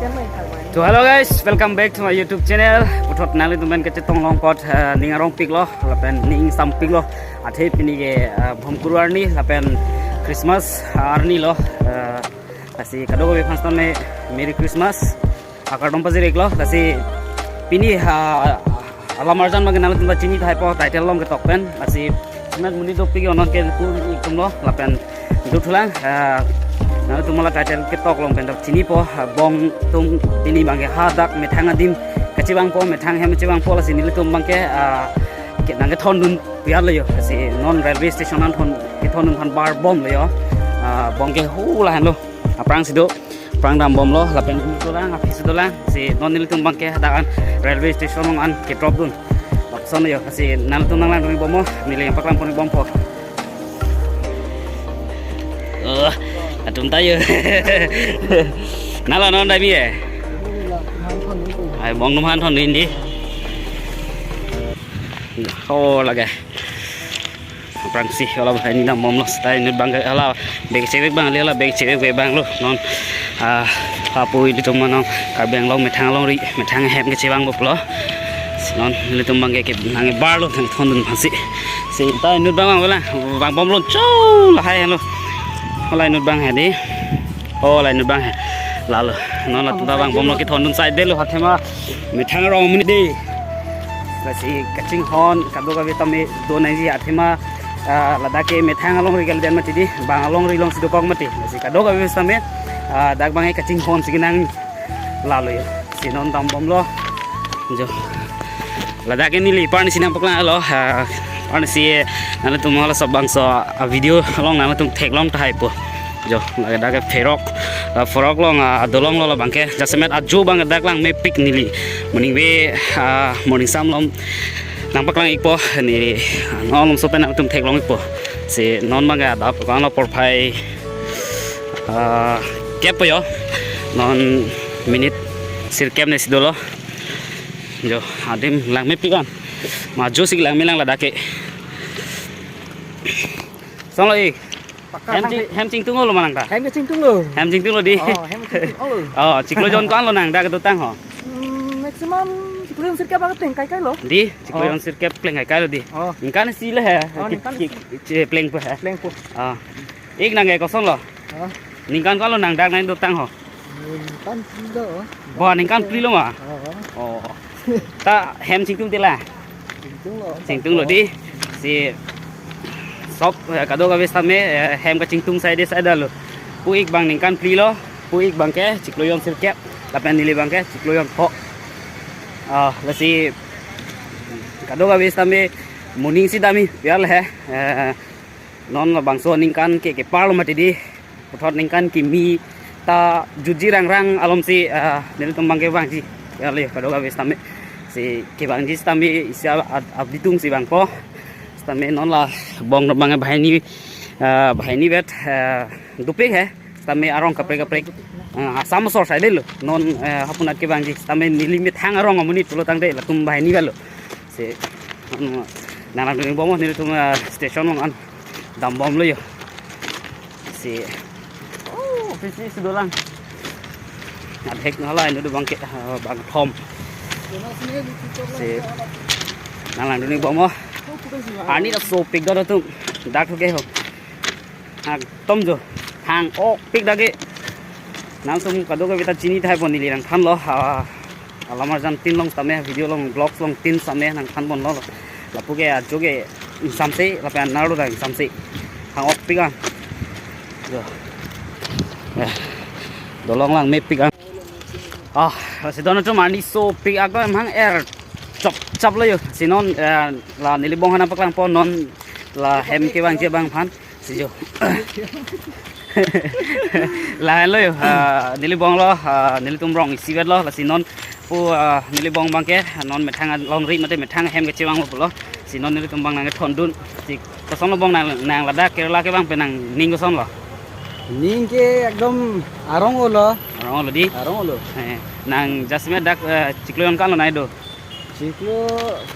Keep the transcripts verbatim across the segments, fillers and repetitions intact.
So hello guys, welcome back to my YouTube channel. Puthot nanglitum pen kachetong long apot, eh, ning arong piklo lapen ning sam piklo. Athe pini ke, eh, Bhomkuru arni lapen Christmas arni lo. Eh, lasi kadokave aphan sitame Merry Christmas. Akardom pajir-iklo, lasi pini ha alam arjan abang ke nanglitum ta chini tahai po title along ketok pen, lasi semet monit dopik yo non ke pu itum lo lapen dothulang, eh, nanglitum la title ketok along pen ta chinipo, eh, bong atum pini abang ke hadak methang adim kachevangpo, methang ahem chevangpo, lasi nelitum abang ke, eh, ke nangkethondun pu-an lo yo, lasi non railway station an thon kethondun aphan bar bomlo yo, eh, bong ke hu lahenlo. Aphrang si do, aphrang dambomlo, lapen hu dolang, aphi si dolang, si non nelitum abang ke hadak an railway station along an kedropdun. Lapuson yo, si nanglitum nanglangdun-ik bomlo, neli nangpaklangpon-ik bompo. Oh, atum ta yo. Nala non dami eh? Ai, bong atum aphan thondun di. Oh, lake. Aphrang si, ola bahai ni dambomlo, seta inut abang ke, ala bag chevek abang, ala bag chevek abang lo, non, ah, apu ilitum non, Karbi Anglong methang alongri, methang ahem kachevangpo pulo, non, ilitum abang ke, ke, nangbarlo, nangthondun aphan si, seta inut abang abang lo, vangbomlo, cho, lahai lo, ola inut abang he di, ola inut abang he, lalo, non, latum ta vangbomlo, kethondun asai detlo, athema, methang arong amonit di. Lasi kachinghon kadokave tame do nangji athema, ah, ladak ke methang alongri kalidan mati di, bang alongri along si dokok mati. Lasi kadokave tame, ah, dak abang ke kachinghon si kenang lalo yo. Si non dambomlo. Jo. Ladak ke neli arni si nangpaklanglo, ah, arni si nanglitum la laso bangso, ah, video along nanglitum theklong tahai po. Jo, ladak ke pherok, ah, pherok along, ah, adolong lo labang ke, jasemet ajo abang ke dak langmepik neli. Morning ave, ah, morning sam along nangpaklang-ikpo, neli, ah, non along so pen nangtum theklong-ikpo. Si non abang ke adap ko-an lo porphai, ah, kep po yo. Non minute sirkep ne si dolo. Jo, adim langmepik an. Ma ajo si langmelang ladak ke. Song lo ik. Pakka hem ching, hem chingtung lo ma nang ta? Hem chingtung lo. Hem chingtung lo di. Oh, hem chingtung lo. Oh, chiklo jon ko-an lo nang dak dotang ho? Hmm, maximum chiklo jon sirkep abang pleng kaikai lo. Di, chiklo jon sirkep pleng kaikai lo di. Oh. Ningkan isi le he. Oh, ningkan isi. Ki, ki, plengpo he. Plengpo. Ah. Ik nang ke koson lo? Ah. Ningkan ko-an lo nang dak nang dotang ho? Ningkan phli lo. Ba, ningkan phli lo ma? Oh. Oh. Ta hem chingtung te la? Chingtung lo. Chingtung lo di. Si sop, eh, kadokave tame, eh, hem kachingtung asai det asai detlo. Pu ik abang ningkan phli lo, pu ik abang ke chiklo jon sirkep, lapen neli abang ke chiklo jon pho. Ah, lasi kadokave tame morning si dami, biar le he. Eh, non labangso ningkan ke kepar lo mati di. Puthot ningkan kimi ta jutji rangrang alom si, ah, nelitum abang ke vangji. Ya le, kadokave tame. Si kevangji tame isi ab-, ab-, abitung si vangpo. Tame non la bong abang ke banghini, ah, banghini vet, ah, dopik he. Tame arong kaprek kaprek. Ah, Assam asor asai detlo. Non, eh, hapunat kevangji. Tame neli methang arong amonit pulo tangte latum banghini vet lo. Si, um, nanglangdun-ik bomlo nelitum, ah, station along an dambomlo yo. Si, oh, office si dolang. Adhek nala inut abang ke, ah, bangthom. Si, nanglangdun-ik bomlo. Arni ta sopik do atum. Dak thu ke ho. Ekdom jo. Hang-okpik dak ke. Nangtum kadokave ta chini tahai pon neli nangthanlo. Ah, alam arjan tin along tame, video along, vlogs along tin tame nangthan ponlo. Lapu ke ajo ke ingsamse, lapen anerlo ta ingsamse. Hang-okpik an. Jo. Eh, dolong langmepik an. Ah, si don atum arni sopik ako emang er chop chop lo yo. Si non, eh, la neli bong aphan paklangpo non la hem kevangji abang aphan. Si jo. Lahenlo yo, ah, neli bong lo, ah, nelitum rong isivet lo, lasi non pu, ah, neli bong abang ke, non methang alongri mate methang ahem kachevangpo pulo. Si non nelitum abang nangkethondun. Si koson lo bong nang, nang ladak Kerala kevang pen nangning koson lo? Ning ke ekdom arong olo. Arong olo di? Arong olo. Eh, nang jasemet dak, eh, chiklo jon ko-an lo nai do? Chiklo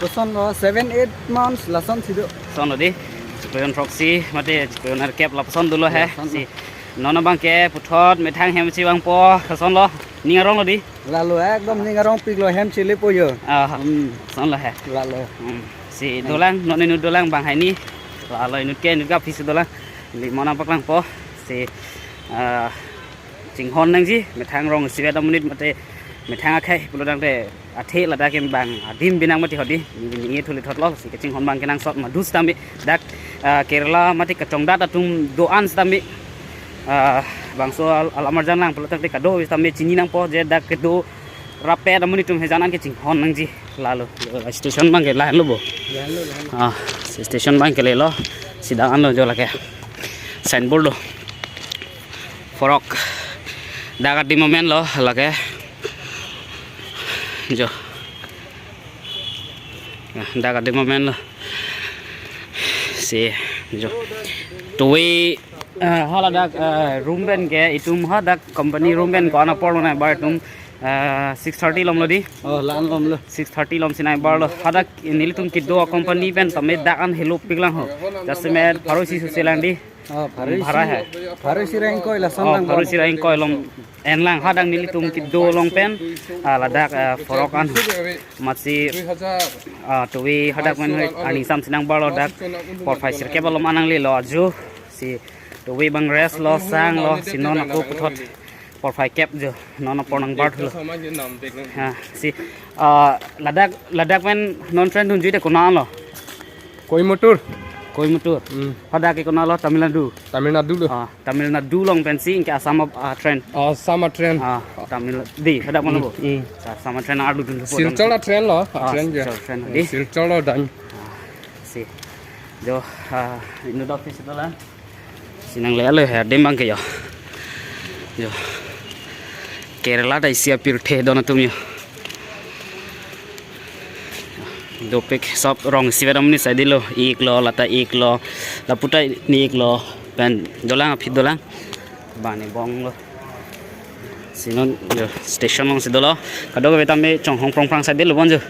koson lo, seven, eight months lason si do. Lason lo di. Chiklo jon throksi, mate chiklo jon nerkep lapuson dolo he. Lason lo. Si non abang ke puthot methang ahem chevangpo, koson lo? Ning aronglo dei? Lalo, ekdom ning arongpiklo, hem chilipo jo. Ah, Hmm, son lo he. Lalo. Hmm. Si dolang, non inut dolang bang hai ni. Lalo inut ke, inut ke aphi si dolang. Neli mo nangpaklangpo. Si, ah, chinghon nangji, methang rong isi vet amonit mate methang akhei pulo tangte athe ladak ke bang adim binang mati hodi. Neli ningje thuli thotlo, si kachinghon bang kenangsot ma dus tame dak, ah, Kerala mate kachongdat atum do-an tame, ah, bangso al-, alam arjan lang pulo tangte kado tame chini nangpo je dak kedo rapet amonit atum hejan an kachinghon nangji. Lalo, station bang ke lahenlo bo. Lahenlo, lahenlo. Ah, station bang ke lelo. Si dak anlo jo lake. Signboard lo. Forok. Dak adim amen lo lake. Jo. Ah, dak adim amen lo. Si, jo. Tuwi, ah, hala dak, ah, room pen ke, itum ha dak company room pen ko-an apor lonang bar atum, ah, six thirty lom lo dei. Oh, la-an lom lo. Six thirty lom si nangbar lo. Hadak nelitum kedo company pen tame dak an helopiklang ho. Jasemet pharo isi suselang dei. Oh, pharo isi. Bhara hai. Pharo isi ra ingkoi lason Oh, lang pharo isi ra ingkoi lom enlang hadak nelitum kedo along pen, ah, ladak, ah, forok an. Amatsi, ah, tuwi hadak pen hoi aning sam si nangbar lo dak. Porphai sirkep alom an nanglelo ajo. Si tuwi bang rest lo sang lo si non ako puthot. Porphai kep jo, non apor nangbar thulo. Ha, si, ah, ladak, ladak pen non train dunjui te konat lo? Coimbatore. Coimbatore. Hmm. Hadak ke konat lo? Tamil Nadu. Tamil Nadu lo. Ah, Tamil Nadu along pensi ke Assam, ah, train. Assam train. Ah, Tamil dei, hadak mana bo? Hmm. Assam train arlu dun po. Silchar train lo, Ah, train ke. Silchar train dei. Silchar lo dan. Ah, si. Jo, ah, inut office dolang. Si nanglelo he adim bang ke jo. Jo. Kerala ta isi apirthe don atum jo. Dopik sob rong isi vet amonit side lo, ik lo, lata ik lo, lapu ta ni ik lo, pen dolang aphi dolang. Bani bong lo. Si non jo station along si dolo. Kadokave tame chonghong prongprang side lo bon jo.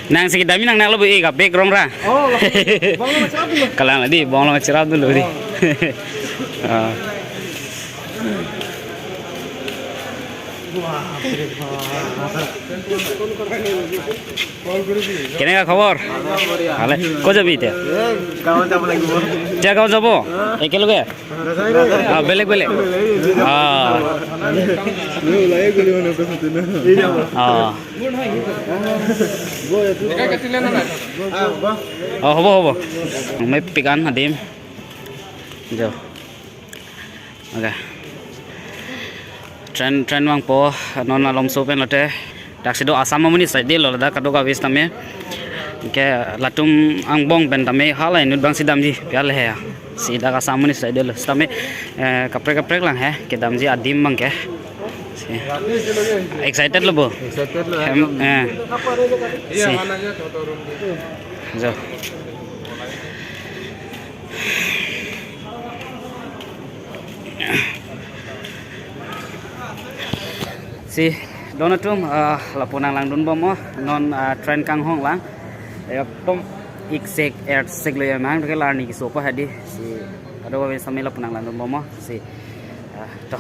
Nang si kedam nang nang lo bu ik a bag rong ra. Oh, bong lo ma cherap dulu. Kalang dei, bong lo ma cherap dulu dei. Oh. Ah. Wah, apa? কেনেকা খবৰ? ভালে। ক'ত যাবি এতিয়া? এ, গাঁৱত যাব লাগিব। এতিয়া গাঁৱত যাব? একেলগে? নাযায় ৰে। অ, বেলেগ বেলেগ? অ। অ। অ, হ'ব, হ'ব। May pick an adim. Jo. Okay. Train, train vangpo, non alomso pen lote. Dak si do Assam amonit side lo, dak kadokave tame. Ke latum angbong pen tame hala inut bang si damji, pial he ya. Si dak Assam amonit side lo, tame, eh, kaprek kaprek lang he, kedamji adim bang ke. Si. Excited lo bo? Excited lo, Hem, ekdom. Eh. Si. Jo. Si, don atum, ah, lapu nanglangdun bom o, non, ah, train kanghong lang. Ekdom ik sek, er sek lo ya mang, ke la arni keso pa hadi. Si, kadokave tame lapu nanglangdun bom o, si, ah, to.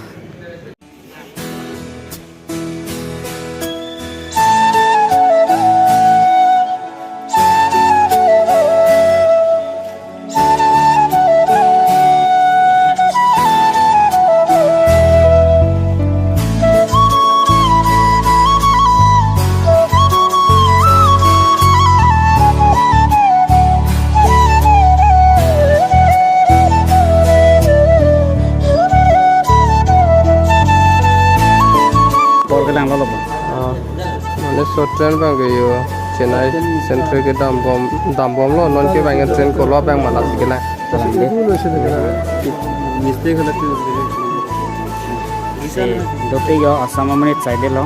Apor kedam lo lo. Ah, mane so train bang ke jo Chennai Central kedam bom, dam bom lo, non ke bang train ko lo bang malas ke na. Mistake hala tu. Si, dopik jo Assam amonit side lo.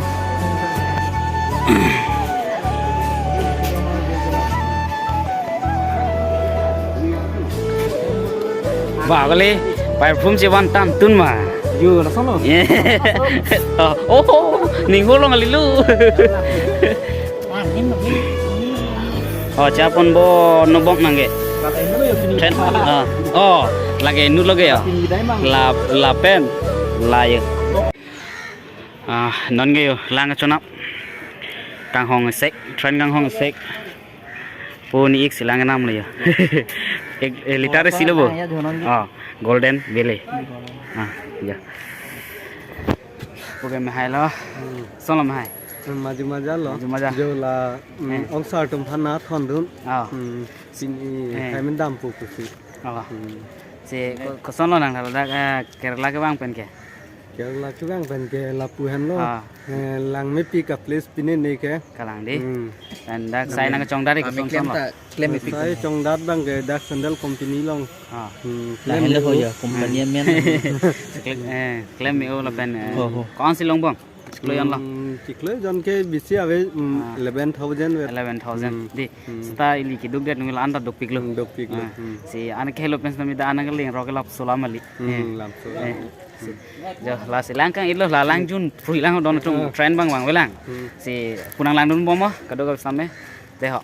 Ba kali, perfume chevan tantun ma. Yo, lason lo. Oh, oh, ning holong alilu. Oh, chapon bo nobok nangke. Train, ah, oh, Lake inut lake ya. Lapen la ya. Ah, non ke yo lang chonap. Kanghong sek, train kanghong sek. Puni ik silang nam le yo. Ek, eh, liter si lo bo. Ah, Golden Valley. Ah, ya. Oke, mahai lo. Solo mahai. Maju maja lo. Maju maja. Jo la, mm, ong sar atum aphan nangthondun. Ah. Mm, sini hai men dampo pusi. Ah. Mm. Si ko-, koson lo nang ladak, eh, Kerala kevang pen ke? Kerala kevang pen ke lapu henlo. Ah. Eh, lang mepik a-place pine ne ke. Kalang di. Hmm. Pen dak sai nangchongdat ke koson lo? Klem mepik. Sai chongdat abang ke dak sandal company along. Ah. Hmm, klem mepik ho ya, company amen. Klem, eh, klem mepik lapen, eh, ko-an si long bom? Chiklo jon lo? Hmm, chiklo jon ke bisi ave, hmm, eleven thousand ave. Eleven thousand. Hmm. Di, seta ili keduk det nungil anta dopik lo. Hmm, dopik lo. Ah. Hmm. Si an ke helo pen seta mi dak an ke ling rok lap solam ali. Hmm, lap solam. Eh. Si. Jo, la si lang kang ilo la lang jun phui lang don atum train abang vangve lang. Hmm. Si pu nanglangdun bom mo, kadokave same. Dei ho.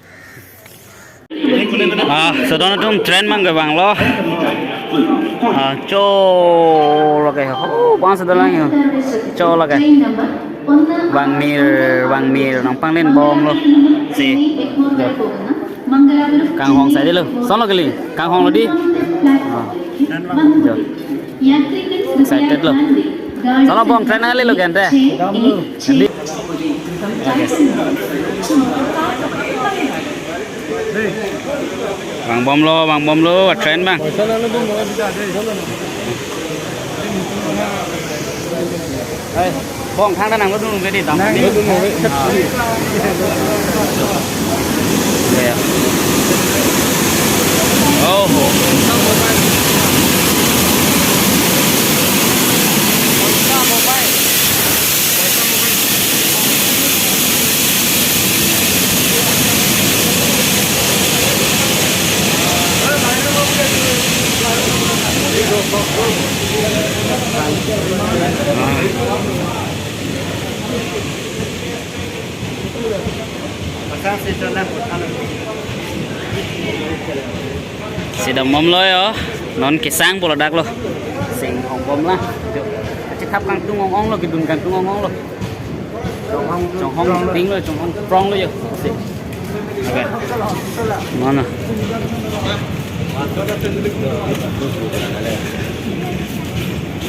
Ah, so don atum train abang ke vanglo. Ah, cho lake ho, bang so don lang yo. Cho lake. Vangmir, vangmir, nangpanglen bomlo. Si. Jo. Kanghong sai dei lo. Solo kali. Kanghong lo di. Ah. Jo. Excited lo. Solo bom train nangkali lo gente. Di. Vang bomlo, vang bomlo, train abang. Hai, bong thang ta nanglo dun ke di tam. Nanglo dun ke. Ah. Ya. Oh. Si dam bomlo yo, non kesang pulo dak lo. Sing hong bom la. Jo. Kachethap kangtung ong ong lo, kedun kangtung ong ong lo. Chonghong ping lo, chonghong prong lo yo. Si. Oke. Mana?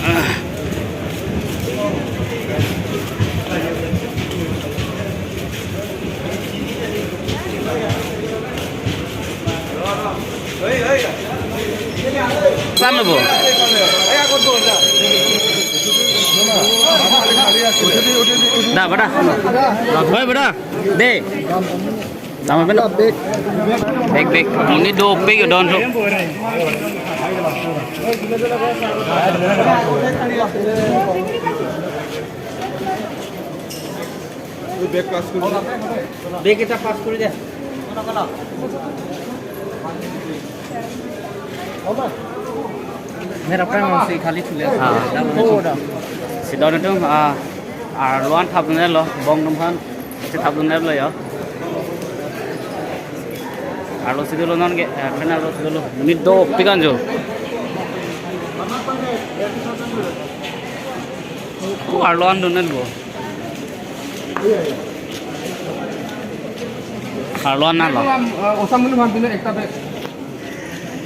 Ah. Sam lo bo. Da, bada. Hoi, bada. Dei. Dam amen. Bag, bag. Ini dopik don so. Bag pass kori de. Bag ekta pass kori de. Mera pang si khali thule. Ah. Si don atum, ah, arlo an thapdunlo, bong atum aphan. Chethapdunlo yo. Arlo si dolo non ke, eh, train arlo si dolo. Monit dopik an jo. Ko arlo an dunlo bo. Arlo an nalo. Osam mulu ham pino ekta bag.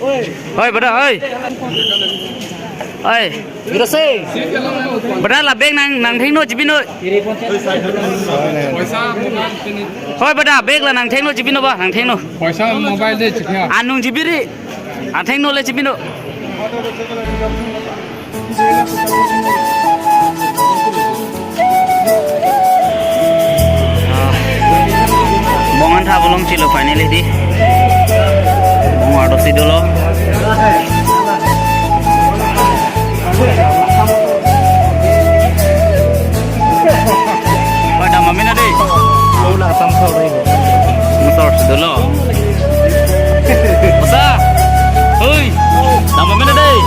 Hoi, bada, hoi. Hoi, Hirose. Bada la bag nang, nangthengno chipinoi. Hoi, bada, bag la nangthengno chipino ba, nangthengno. Poisa mobile de chipya. Anung chipiri. Athengno le chipino. Ah, bong an thap along chilo finally di. Bong arlo si dolo. Pada mamina dei. Lo na tam khau dei. Motor dolo. Osa. Hui. Nama mana dei?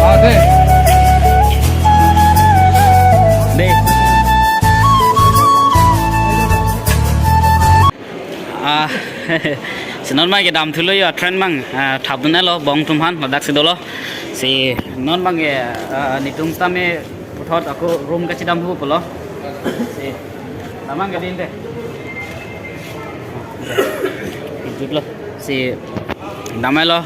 Ah, dei. Dei. Ah, Non abang ke damthulo yo, train abang, ah, thapdun-etlo, Bong Tum aphan, ladak si dolo. Si non abang ke, ah, netum sitame puthot ako room kachedam thupo pulo. Si, damnang ke din te. Ikutlo. Si, dam-etlo,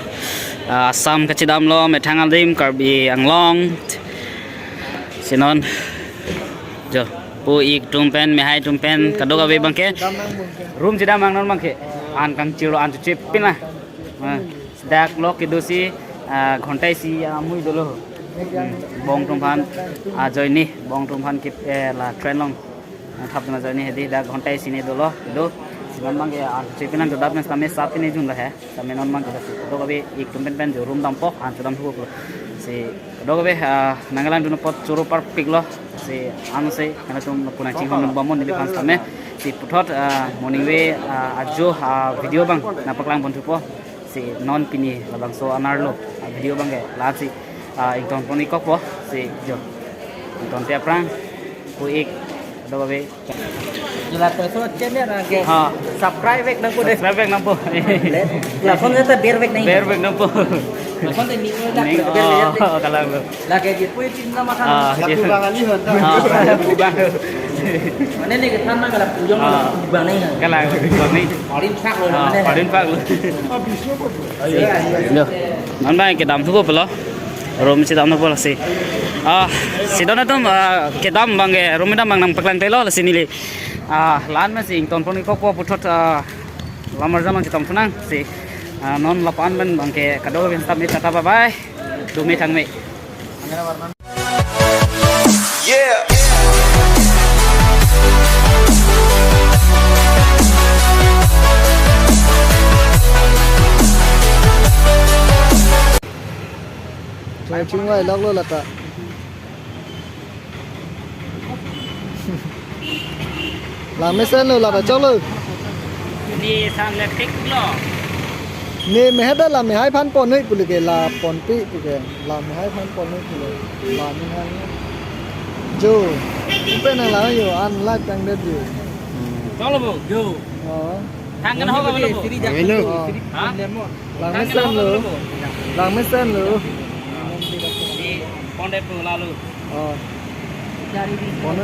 ah, Assam kachedamlo, methang adim, Karbi Anglong. Si non, jo, pu-ik atum pen, mehai atum pen, kadokave abang ke. Room chedam abang non abang ke. An kangchirlo, an chechepin la. Ah, dak lok kedo si, ah, ghonta isi amui dolo. Hmm, Bong Tum aphan ajoine, Bong Tum aphan ke, eh, la train along, ah, thapdun ajoine hedi dak ghonta isi ne dolo, kedo. Si non abang ke an chechepin an dodap men sitame sat pine junlo he. Sitame non abang ke si kadokave ik atum pen pen jo room dampo, an chodam thupo. Si kadokave, ah, nangkelang dun apot choro parpiklo. Si ansi, kanatum kunang chinghon bom non neliphan sitame. Si puthot, ah, morning way, ah, ajo, ah, video abang nangpaklang pon thupo. Si non pini labangso anerlo, ah, video abang ke lasi, ah, ingtonpon-ik kokpo. Si jo, ingtonte aphrang, pu-ik, kadokave. Jula teso channel abang ke. Ha. Subscribe vek nangpo de. Subscribe vek nangpo. Lason ta ber vek nang. Ber vek nangpo. Lason ta ning ta ning, ber vek. Oh, kalang lo. Lake di pui tin nama kan. Ah, lapu bang ali hon ta. Ah, lapu bang. Mane ne kethan na kala pujong, ah, lapu bang ne. Kalang lapu bang ne. Parin sak lo, ah, mane. Parin sak lo. Yo. Non abang ke dam thupo pulo. Room chedam thupo lasi. Ah, si don atum, ah, kedam abang ke, room dam abang nangpaklangtelo lasi neli. Ah, la-an pensi ingtonpon-ik kokpo puthot, ah, lamar jam nangchetong thunang si. Ah, non lapu-an pen abang ke kadokave pen sitame tata bye bye. Dome thangme. Yeah. Chong chingvai loklo lata. Lam mesenlo, lata choklo. Ne sang le thik lo. Ne mehada la mehai aphan pon noi pule ke, la ponpe pu ke. La mehai aphan pon noi pule. La mehai. Jo. Pen nang la yo, an la tang det jo. Choklo bo, jo. Oh. Thang kan ho ka bo. Hello. Oh. Ha? Lam mesenlo. Lam mesenlo. Di pon det pu lalu. Oh. Pon.